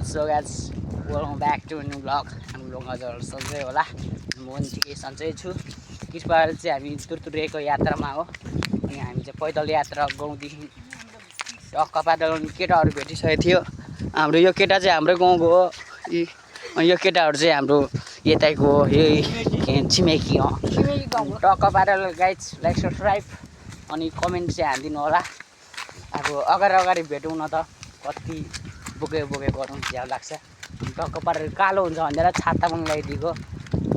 So guys, welcome back to a new vlog. हाम्रो vlog हजुर सन्चै होला। म पनि ठिकै सन्चै छु। कृपया चाहिँ हामी तुरतुरेको यात्रामा हो। अनि हामी चाहिँ पैदल यात्रा गाउँदेखि टक्क पैदल केटाहरू भेटिसकेको थियो। हाम्रो यो केटा चाहिँ हाम्रो गाउँको हो। अनि यो केटाहरू चाहिँ हाम्रो यतैको हो। यो छिमेकी हो। टक्क पैदल गाइज लाइक सब्सक्राइब अनि कमेन्ट चाहिँ हालिदिनु होला। अब अगाडि भेटौँ न त कति बोके गरौँ झ्याउ लाग्छ। टक्क पारेर कालो हुन्छ भनेर छाता पनि लगाइदिएको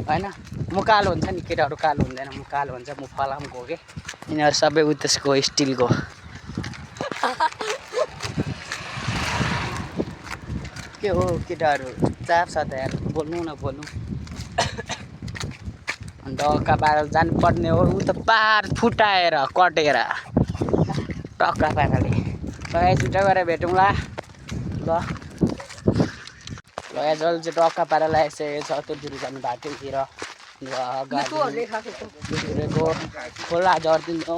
होइन। म कालो हुन्छ नि, केटाहरू कालो हुँदैन, म कालो हुन्छ। म फलामको हो कि यिनीहरू सबै उद्देश्यको स्टिलको। के हो केटाहरू चाप छ त यार, बोल्नु न बोल्नु। अन्त टक्का पारेर जानुपर्ने हो उ त पार फुटाएर कटेर टक्का पाराले। छिटो गरेर भेटौँला ल। जल चाहिँ टक्का पारा लगाइसकेको छ। त्यो जाने बाटोतिर गाडीको खोला झरिदिनु,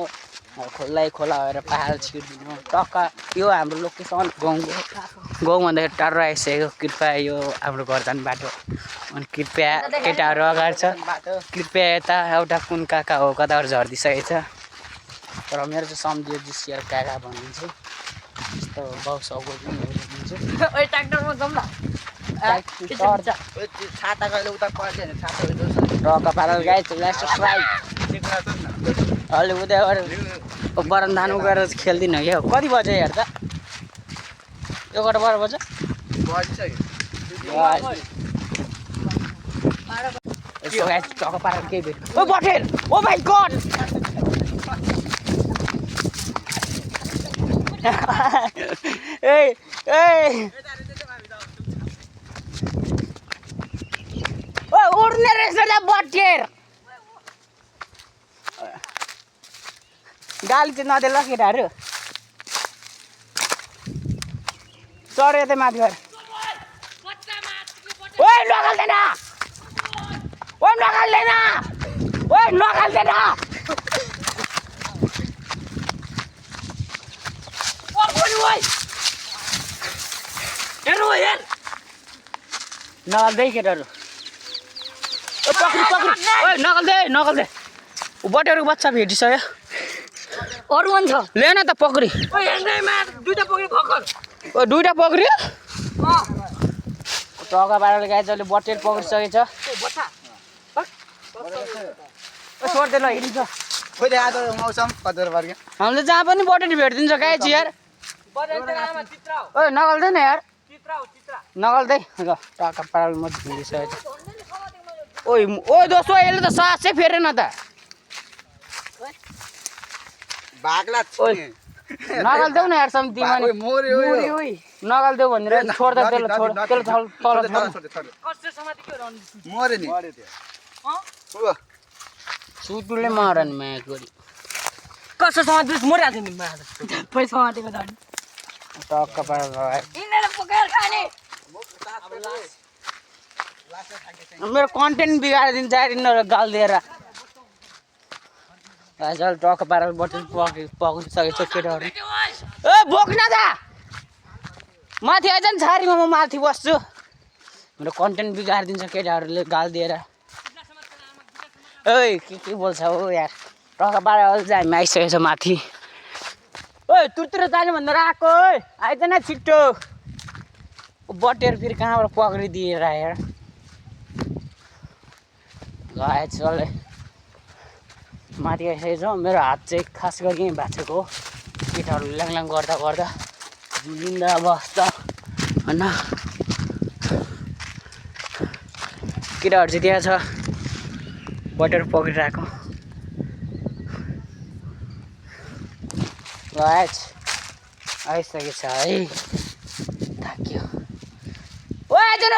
खोला भएर पहाड छिर्दिनु। टक्का यो हाम्रो लोकेसन गाउँ भन्दाखेरि टाढो आइसकेको। कृपया यो हाम्रो घर जाने बाटो। अनि कृपया केटाहरू अगाडि छ, कृपया यता एउटा कुन काका हो कताबाट झरिदिइसकेको छ। तर मेरो चाहिँ सम्झियो जिसिएर काका भनिदिन्छु। यस्तो बाउसाउको पनि दिन्छु। ट्र्याक्टरमा जाउँ न। छाता कहिले उता पर्दैन। टक्का पारेर गाइज सब्सक्राइब अहिले उता गएर बरन्धानु गएर खेल्दिनँ क्या। कति बज्यो हेर त, 11-12 बज्यो। टक्का पारेर केही भेट। ओ बटेर, ओ माई गड। उड्ने रहेछ त बटेर। गाली चाहिँ नदे ल केटाहरू। चढ्यो त माथि गएर। ओइ नगाल्दैन, ओइ नगाल्दैन, ओइ नगाल्दैन। नगाल्दै केटाहरू। नगल्दे बटेरको बच्चा भेटिसक्यो। अरू पनि छ, ले न त पक्री। दुईटा पक्रियो। टक्का पाराले गाई जसले बटेर पक्रिसकेको छ। सोध्दै ल हिँड्छ। हामीले जहाँ पनि बटेर भेटिदिन्छ गाई चाहिँ यार। ओ नगल्दै न यार, नगल्दै ल। टक्का पाराले म हिँडिसकेको छ। ओइ दोस्तो यसले त सासै फेरेन त। नगल्देऊ न यार सम्तिमा नगल्देऊ भनेर छोड्दा सुटुले मार नि माया गरी। कसो समाज मरिहाल्छ नि पैसा माटेको झन्। टक्का पारेर मेरो कन्टेन्ट बिगारिदिन्छ यार यिनीहरू गाल दिएर। चल टक्का पारेर बटेर पक्रिसकेको छ केटाहरू। ए बोक्न त माथि आइज नि छारीमा, म माथि बस्छु। मेरो कन्टेन्ट बिगारिदिन्छ केटाहरूले गाल दिएर। ओइ के बोल्छ हो यार। टक्का पारेर अझै हामी आइसकेको छ माथि। ओइ तुरतुर जाने भनेर आएको। आइज न छिट्टो। बटेर फेरि कहाँबाट पक्रिदिएर यार। चल माथि आइसकेको छ। मेरो हात चाहिँ खास गरी यहीँ भाँचेको हो। केटाहरू ल्याङ गर्दा जिन्दा बस्छ होइन। केटाहरू चाहिँ त्यहाँ छ बटेर पक्रिरहेको। आइसकेको छ है। थाक्यो। ओ आइज न।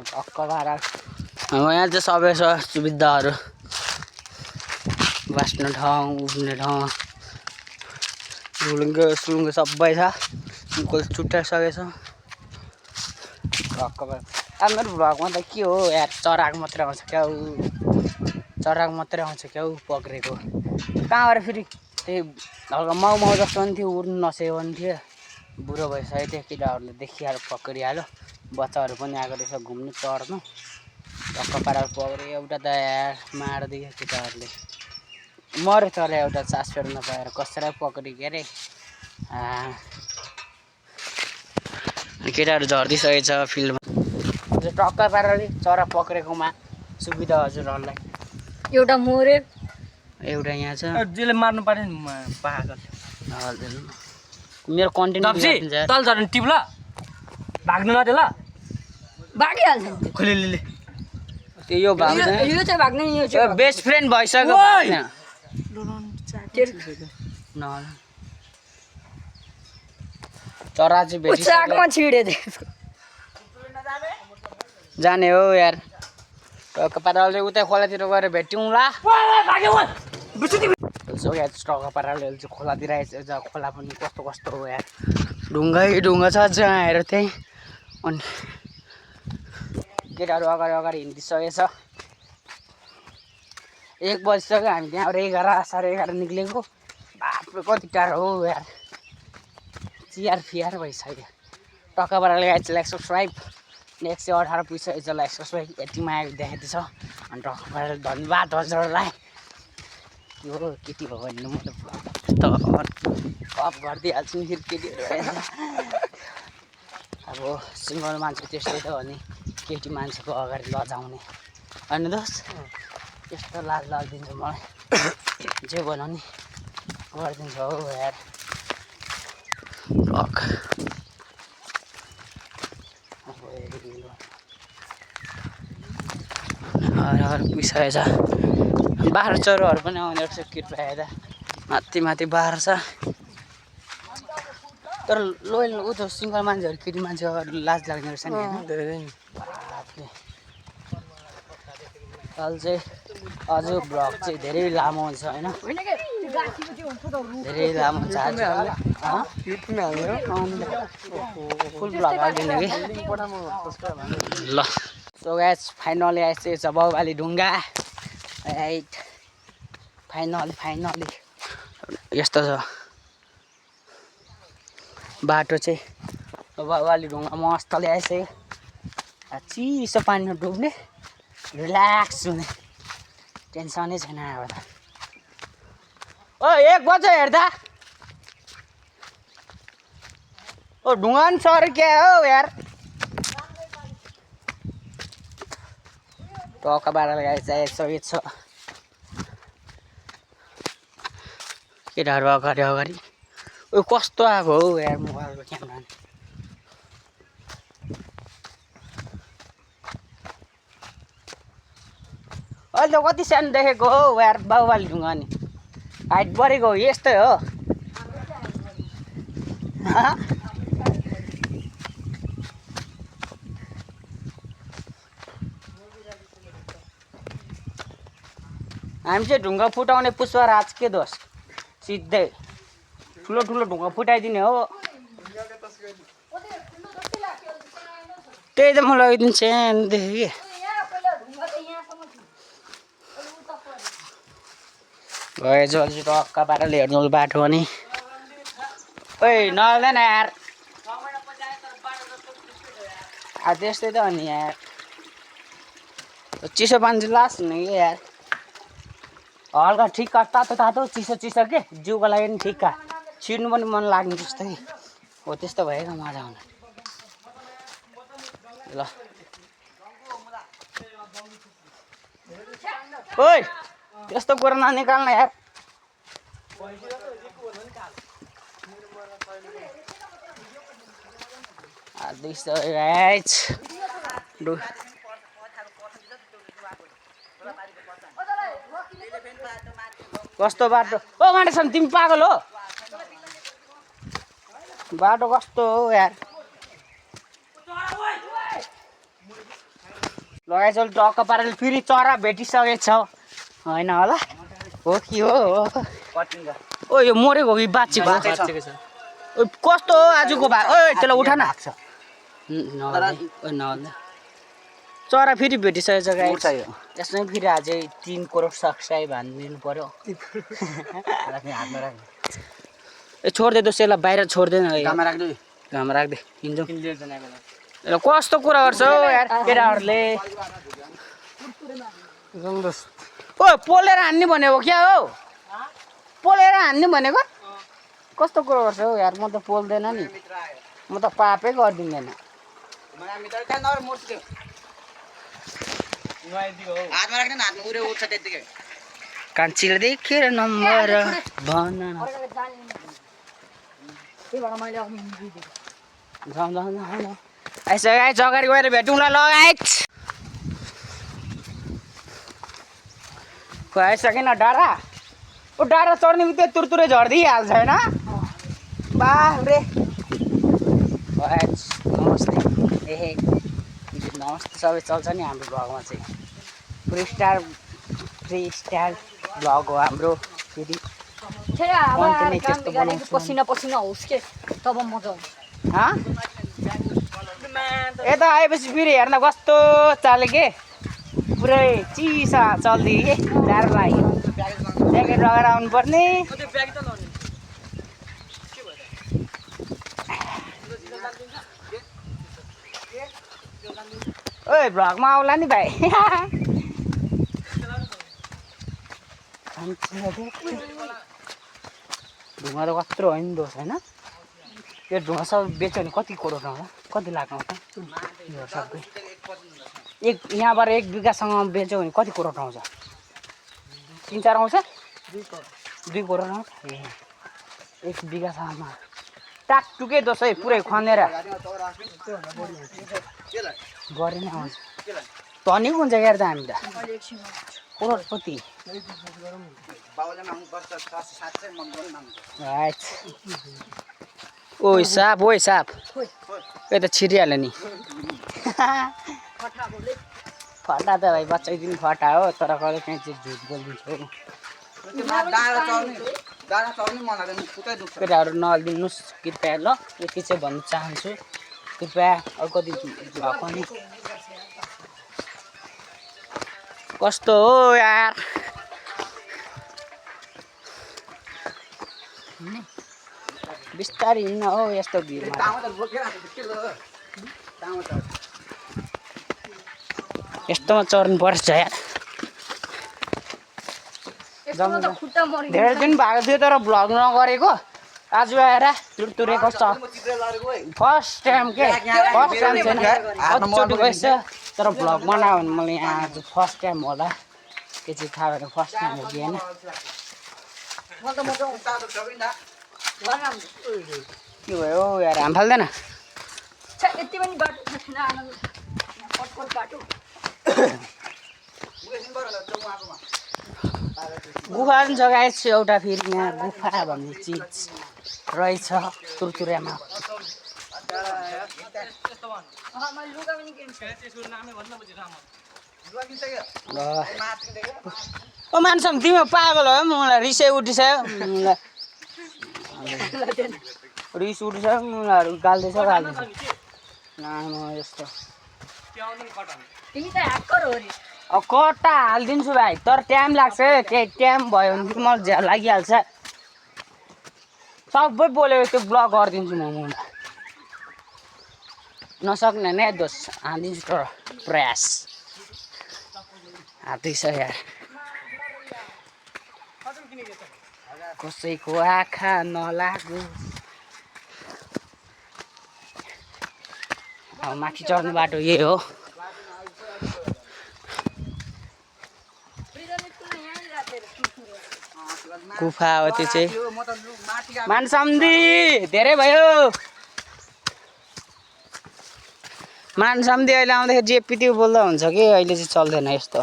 टक्क पारेर यहाँ चाहिँ सबै छ सुविधाहरू। बस्ने ठाउँ, उठ्ने ठाउँ, सुलुङ्गे सबै छ। छुट्याइसकेको छ। टक्क पारेर अब मेरो भ्लगमा त के हो यार, चराको मात्रै आउँछ क्या। चराको मात्रै आउँछ क्या हौ पक्रेको कहाँबाट फेरि त्यही हल्का माउ जस्तो पनि थियो उड्नु नसकेको पनि थियो बुढो भइसक्यो त्यो केटाहरूले देखिहाल्यो पक्रिहाल्यो बच्चाहरू पनि आएको रहेछ घुम्नु चढ्नु टक्क पारेर पक्रियो एउटा त मारिदियो केटाहरूले मऱ्यो चरा एउटा सास फेर्न नपाएर कसरी पक्रियो के अरे केटाहरू झर्दिसकेको छ फिल्डमा हजुर टक्क पारेर चरा पक्रेकोमा सुविधा हजुरहरूलाई एउटा मोरे एउटा यहाँ छ जसले मार्नु पर्ने पागल हजुर मेरो कन्टेन्ट तल झर्नु टिप ल भाग्नु नदियो ल भागिहाल्छ नि खोले त्यो यो भाग्दैन यो चाहिँ भाग्ने यो चाहिँ बेस्ट फ्रेन्ड भइसक्यो चरा चाहिँ भेटिसक्यो चाकमा छिडे जाने हो यार टक्क पाराले उतै खोलातिर गएर भेट्यौँला टक्क पाराले चाहिँ खोलातिर आइसकेको छ खोला पनि कस्तो कस्तो हो यार ढुङ्गा छ जहाँ आएर त्यही अनि केटाहरू अगाडि हिँडिसकेको छ 1 बजिसक्यो हामी त्यहाँबाट 11:30 निक्लेको बाप्रे कति टाढो हो यार चियर फियर भइसक्यो टक्क पाराले गाइस लाइक सब्सक्राइब 118 पुगिसकेको छ लाइक सब्सक्राइब यतिमा आएको देखाइदिएछ अनि टक्क पाराले धन्यवाद हजुरहरूलाई यो केटी हो भने म त कप गरिदिइहाल्छु नि केटीहरू अब सिङ्गल मान्छे त्यस्तै त हो नि केटी मान्छेको अगाडि लजाउने होइन दोस्त त्यस्तो लाज लाग्दिन्छ मलाई जे भनौँ नि गरिदिन्छ हौ यार रक पुगिसकेको छ बाह्र चरोहरू पनि आउने रहेछ कृपया हेर्दा माथि बाह्र छ तर लोयल ऊ त सिङ्गल मान्छेहरू केटी मान्छे अगाडि लाज लाग्ने रहेछ नि होइन अहिले चाहिँ अझ भ्लग चाहिँ धेरै लामो हुन्छ होइन धेरै लामो हुन्छ फुल भ्लग हालिदिने कि ल सो गाइस फाइनली आइसकेको छ बाउभाली ढुङ्गा राइट फाइनली यस्तो छ बाटो चाहिँ बाउभाली ढुङ्गा मस्तले आइसक्यो चिसो पानीमा डुब्ने रिल्याक्स हुने टेन्सनै छैन अब त ओ 1 बजे हेर्दा ओ ढुङ्गा नि सर क्या हो यार टक्क बाह्र आइसकेको छ केटाहरू अगाडि ओ कस्तो आएको हौ यार मोबाइलको क्यामेरा अहिले त कति सानो देखेको हो यार बाउभाली ढुङ्गा नि हाइट बढेको हो यस्तै हो हामी चाहिँ ढुङ्गा फुटाउने पुष्पराज के दोष सिधै ठुलो ढुङ्गा फुटाइदिने हो त्यही त म लगाइदिन्छु देखेँ कि गए जल्दी टक्क पाराले हेर्नु बाटो अनि ओइ नहाल्दैन यार त्यस्तै त अनि यार चिसो पानी चाहिँ लास्ट हुने कि यार हल्का ठिक्का तातो चिसो के जिउको लागि पनि ठिक्का छिर्नु पनि मन लाग्ने जस्तै हो त्यस्तो भएको मजा आउने ल ओइ त्यस्तो कुरा ननिकाल्न यार कस्तो बाटो ओ मानेसन तिमी पागल हो बाटो कस्तो हो यार लगाइचल टक्क पाराले फेरि चरा भेटिसकेको छ होइन होला हो कि हो ओ यो मरेको कि बाँचेको कस्तो हो आजको भा ओ त्यसलाई उठा न चरा फेरि भेटिसकेको छ गाइस यसमै फेरि अझै 3 करोड सब्सक्राइब हानिदिनु पर्यो ए छोड्दे दोस्रोलाई बाहिर छोड्दैन घाम राख्दै हिँड्छौँ कस्तो कुरा गर्छ हौ यार केटाहरूले ओ पोलेर हान्ने भनेको क्या हौ पोलेर हान्ने भनेको कस्तो कुरा गर्छ हौ यार म त पोल्दैन नि म त पापै गरिदिँदैन कान्छीले देखेर नम्बर भन आइसक्यो गाइस अगाडि गएर भेटौँला ल गाइस आइसकेन डाँडा ओ डाँडा चढ्ने बित्तिकै तुरतुरै झर्दिहाल्छ होइन बाफ्रे नमस्ते ए नमस्ते सबै चल्छ नि हाम्रो भ्लगमा चाहिँ फ्री स्टाइल भ्लग हो हाम्रो फेरि पसिना पसिना होस् के तब मजा आउँछ यता आएपछि फेरि हेर्न कस्तो चाले के पुरै चिसा चल्दी के जाडो लाग्यो ज्याकेट लगाएर आउनु पर्ने ओइ भ्लगमा आउला नि भाइ ढुङ्गा त कत्रो हो नि दोष होइन यो ढुङ्गा सबै बेच्यो भने कति करोड आउँछ कति लाख आउँछ सबै यहाँबाट 1 बिघासँग बेच्यो भने कति करोड आउँछ 3-4 आउँछ 2 करोड आउँछ ए 1 बिघासम्म टाकटुकै दोष है पुरै खनेर गरेन आउँछ धनी कुन चाहिँ हेर्दा हामी त करोडपति ओइ साप ए त छिरिहाल्यो नि फटा त भाइ बच्चाइदिनु फटा हो तर कहिले काहीँ चाहिँ झुट बोलिदिन्छु केटाहरू नहालिदिनुहोस् कृपया ल यति चाहिँ भन्न चाहन्छु कृपया अर्को दिन पनि कस्तो हो यार बिस्तारै हिँड्न हो यस्तो भिडमा यस्तोमा चढ्नु पर्छ यार धेरै दिन भएको थियो तर भ्लग नगरेको आज आएर तुरतुरेको फर्स्ट टाइम के फर्स्ट टाइम छैन कतिचोटि गएछ तर भ्लग बनायो भने मैले यहाँ आज फर्स्ट टाइम होला के चाहिँ थाहा भएर फर्स्ट टाइम हो कि होइन के भयो यार हाम फाल्दैन गुफा पनि छ गाइस एउटा फेरि यहाँ गुफा भन्ने चिज रहेछ तुरतुरेमा ओ मान्छन् तिमी पागल हो मलाई रिसै उठिसक्यो रिस उठिसक्यो मुलाहरू गाल्दैछ यस्तो कट्टा हालिदिन्छु भाइ तर टाइम लाग्छ केही टाइम भयो भने म लागिहाल्छ सबै बोलेको त्यो ब्लग गरिदिन्छु म नसक्ने नै दोष हालिदिन्छु तर प्रयास हातैछ यार कसैको आँखा नलागु अब माथि चढ्ने बाटो यही हो गुफा हो त्यो चाहिँ मानसम्धी धेरै भयो मानसम्धी अहिले आउँदाखेरि जे पित्यो बोल्दा हुन्छ कि अहिले चाहिँ चल्दैन यस्तो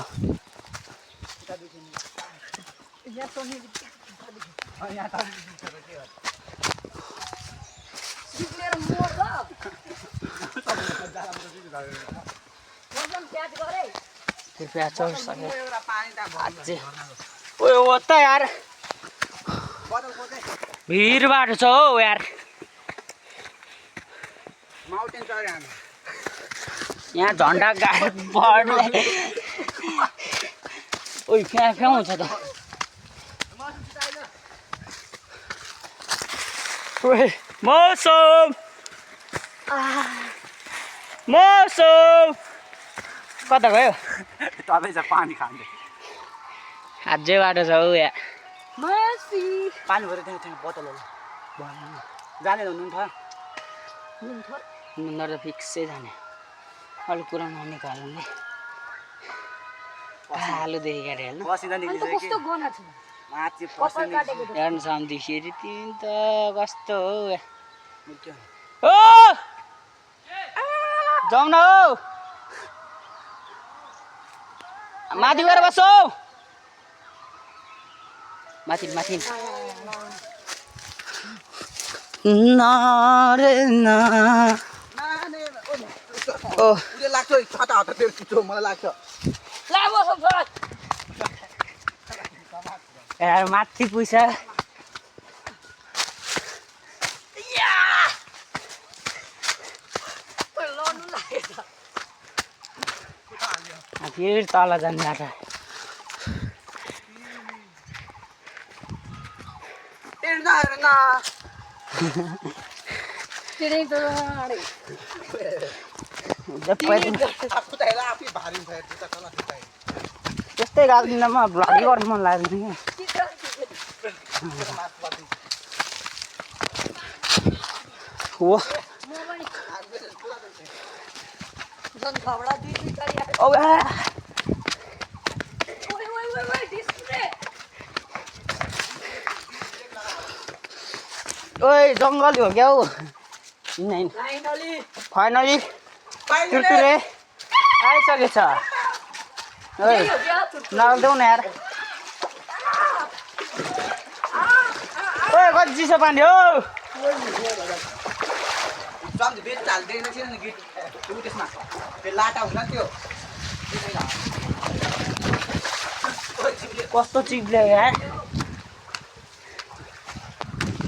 कृपया चढिसक्यो ओ त यार भिड बाटो छ हौ यार यहाँ झन्डा गाडी बढ्ने ओइ फ्याउँछ त ओइ मौसम मौसम कता गयो तपाईँ चाहिँ पानी खान्छ अझै बाटो छ हौ यहाँ मासी पानी भएर त्यहाँ बोतल जाने नुन छ नुन त फिक्सै जाने अलिक कुरा ननिकाल्ने आलु देखेको हेर्नु पसिना अन्त निक्लिसक्यो कस्तो गना छ माथि कपाल पसिना काटेको जस्तो। हेर्नुसम्म देखियो तिमी त कस्तो हो निक्लियो ओ जाउँ न हौ माथि गएर बसौ माथि माथि नरे न ओ उसले लाग्छ छटा हटा त्यो मलाई लाग्छ ला मौसम छोरा यार माथि पुग्छ लड्नु लागेछ फेरि तल जाने बाटो तिरै त अरे आफै भारी हुन्छ जुत्ता कला त्यस्तै गएको दिनमा भ्लगै गर्नु मन लाग्दैन कि हो म पनि झन् खबडा दुई दुई तारी औ ओइ डिस्प्ले ओइ जङ्गल हो क्या हौ फाइनली फाइनली तुरतुरे आइसकेछ ओइ हो क्या नगर्देऊ न यार ओइ कति चिसो पानी हो जम्ती बेच हाल्दैन थियो नि गीत ऊ त्यसमा त्यो लाटा हुन्छ त्यो कस्तो चिप्ले यार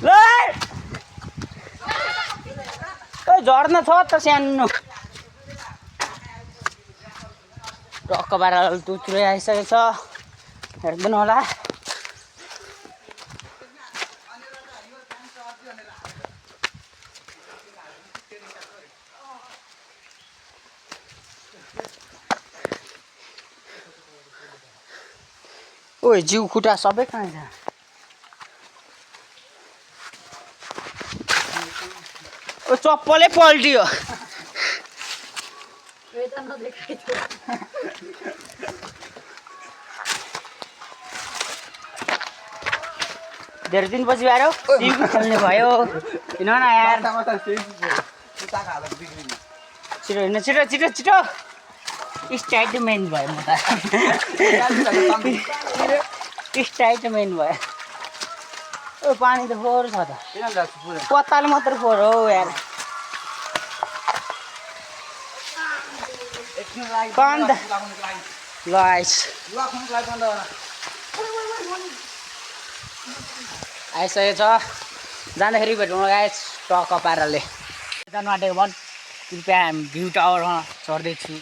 ल ओइ झर्ना छ त सानो टक्क बाह्र तुत्रै आइसकेछ हेर्दैन होला ओइ जिउ खुट्टा सबै कहाँ छ ओ चप्पलै पल्टियो वेतन नदेखाइ थियो धेरै दिनपछि आएर सिउ खेल्ने भयो किन न यार जुत्ता खाएर बिग्रिनु छिटो हिँड्नु छिटो छिटो छिटो स्टाइटमेन भयो म त स्टाइटमेन भयो ओ पानी त फोहोर छ त किन लाग्छ पुरा पत्ताले मात्र फोहोर हो यार एकछिन लागि बन्द लगाउनुको लागि ल आइस लुगा खुनुको लागि बन्द होला आइसकेछ जाँदाखेरि भेटौँ गाइस टक्क पाराले जानु आँटेको भन् कृपया हामी भ्यू टावरमा चढ्दैछु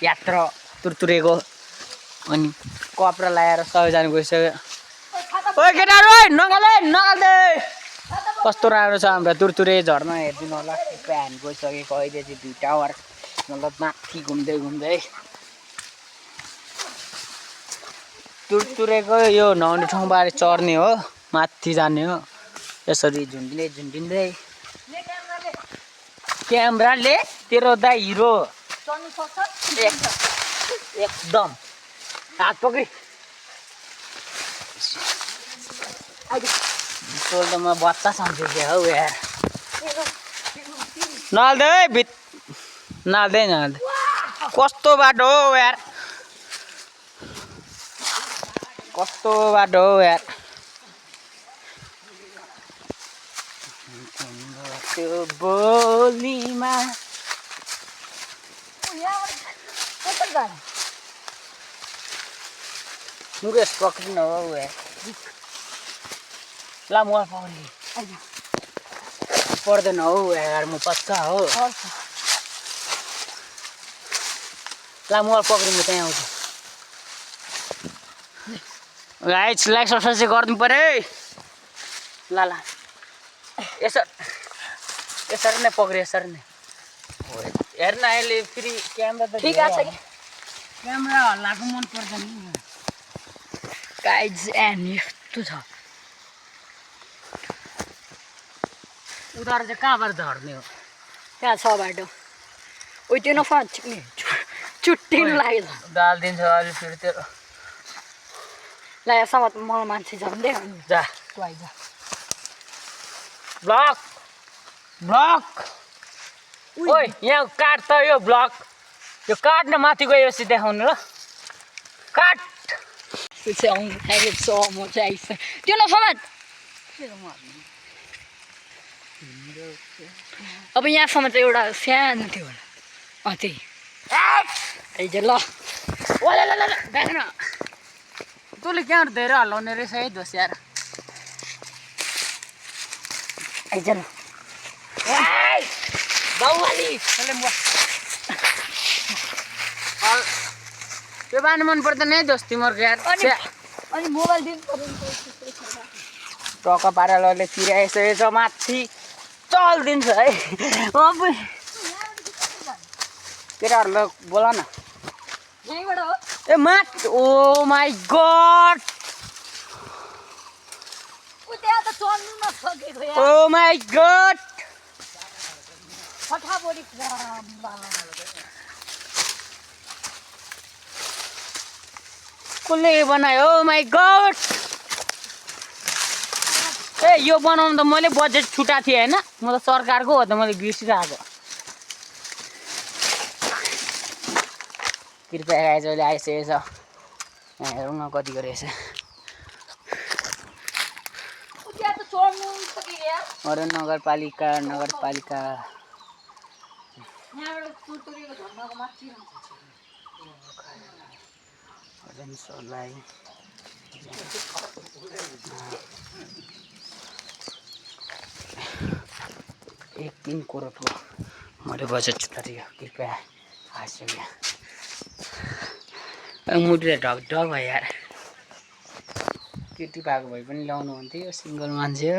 यात्रा तुरतुरेको अनि कपडा लगाएर सबैजना गइसक्यो ओइ केटाहरू ओइ नगाल्दे कस्तो राम्रो छ हाम्रो तुरतुरे झर्ना हेरिदिनु होला कृपया हामी गइसकेको अहिले चाहिँ भ्यू टावर मतलब माथि घुम्दै घुम्दै तुरतुरेको यो नहुने ठाउँबारे चढ्ने हो माथि जाने हो यसरी झुन्डिँदै झुन्डिँदै क्यामेराले तेरो दा हिरो चल्नु सक्छ एकदम हात पक्री टोल त म बच्चा सम्झेँ हौ यार नहाल्दै है नहाल्दै कस्तो बाटो हो यार कस्तो बाटो हो यार त्यो बोलीमा मुकेश पक्रिनु हो यार ला म पक्रिनु पर्दैन हौ यार म पक्का हो ला म पक्रिनु त्यहाँ आउँछु गाइस लाइक सब्सक्राइब चाहिँ गर्नु पर्यो है। ल ल यसरी नै पक्रियो यसरी नै हेर्न अहिले फेरि क्यामेरा त ठिक आछ कि क्यामेरा हल्लाएको मन पर्दैन नि गाइज एन्ड यस्तो छ उधार चाहिँ कहाँबाट झर्ने हो त्यहाँ छ बाटो उयो त्यो नफा चुट्टिनु लाग्यो दाल दिन्छ अहिले फेरि त्यो ल यहाँसम्म त मलाई मान्छे झन्डै जा आइज ब्लक ब्लक ओइ यहाँ काट त यो ब्लक यो काट्न माथि गएपछि देखाउनु ल काट त्यो चाहिँ आउनु थालेको छ म चाहिँ आइस त्यो नफामा अब यहाँसम्म चाहिँ एउटा सानो थियो होला त्यही आइज ल देख्न तँले क्या धेरै हल्लाउने रहेछ है दोस्त यार आइज ल बाउवाली त्यो बानी मन पर्दैन है दोस्त तिमीहरूको यार अनि मोबाइल दिनु टक्क पाराले तिराइसकेछ माथि चल्दिन्छ है केटाहरूलाई बोला न यहीँबाट हो ए माथ ओ माई गड त्यहाँ त चल्नु नसकेको यार ओ माई गड फटाफटी कसले बनायो ओ माई गड ए यो बनाउनु त मैले बजेट छुटा थिएँ होइन म त सरकारको हो त मैले बिर्सिरहेको कृपया गाइज अहिले आइसकेको छ यहाँ हेरौँ न कतिको रहेछ त्यहाँ त चढ्नु सकेको यार अरू नगरपालिका यहाँबाट टुटुरेको झर्नाको माथि अरेन्जलाई एक 3 करोड हो मैले बजेट छुट्टा थियो कृपया आइसक्यो मुटुले ढक ढक भयो यार केटी भएको भए पनि ल्याउनु हुन्थ्यो सिङ्गल मान्छे